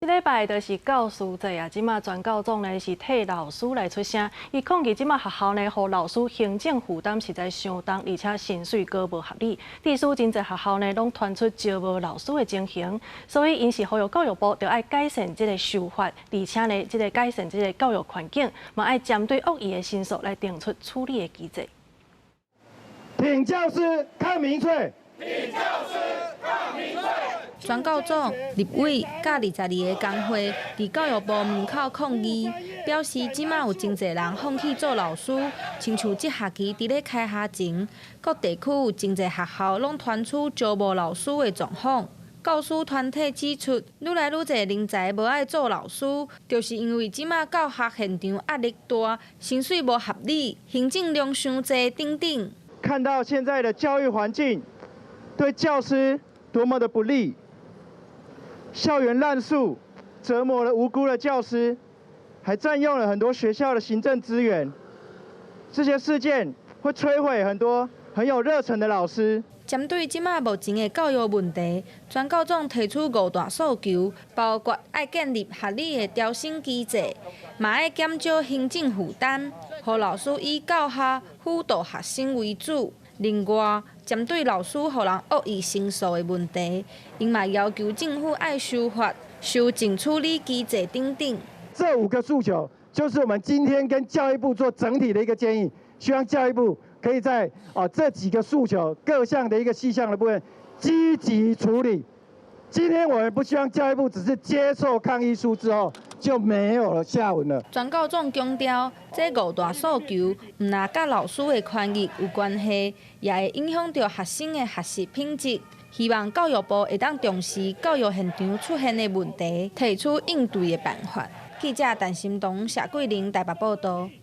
禮拜就是教師節啊，這馬全教總呢是替老師來出聲，伊抗議這馬學校呢，予老師行政負擔實在傷重，而且薪水閣無合理。致使真濟學校呢，攏傳出招無老師的情形，所以𪜶是呼籲教育部著愛改善這個修法，而且呢，這個改善這個教育環境，嘛愛針對惡意的申訴來定出處理的機制。挺教師，抗民粹。挺教師，抗民粹。全教總、立委佮22個工會佇教育部門口抗議，表示這馬有真濟人放棄做老師，親像這學期佇咧開學前，各地區有真濟學校攏傳出招無老師的狀況。教師團體指出，愈來愈濟人才無愛做老師，就是因為這馬教學現場壓力大，薪水無合理，行政量傷濟等等。看到現在的教育環境對教師多麼的不利，校園濫訴折磨了無辜的教師，還佔用了很多學校的行政資源。這些事件會摧毀很多很有熱忱的老師。針對這馬目前的教育問題，全教總提出五大訴求，包括愛建立合理的調薪機制，嘛愛減少行政負擔，予老師以教學輔導學生為主。另外，針對老師予人惡意申訴的問題，𪜶嘛要求政府愛修法、修正處理機制等等。這五個訴求，就是我們今天跟教育部做整體的一個建議，希望教育部可以在這幾個訴求各項的一個細項的部分積極處理。今天我們不希望教育部只是接受抗議書之後就沒有了下文了。全教總強調，這五大訴求毋但佮老師的權益有關係，也會影響著學生的學習品質。希望教育部會當重視教育現場出現的問題，提出應對的辦法。記者陳心彤、謝桂玲台北報道。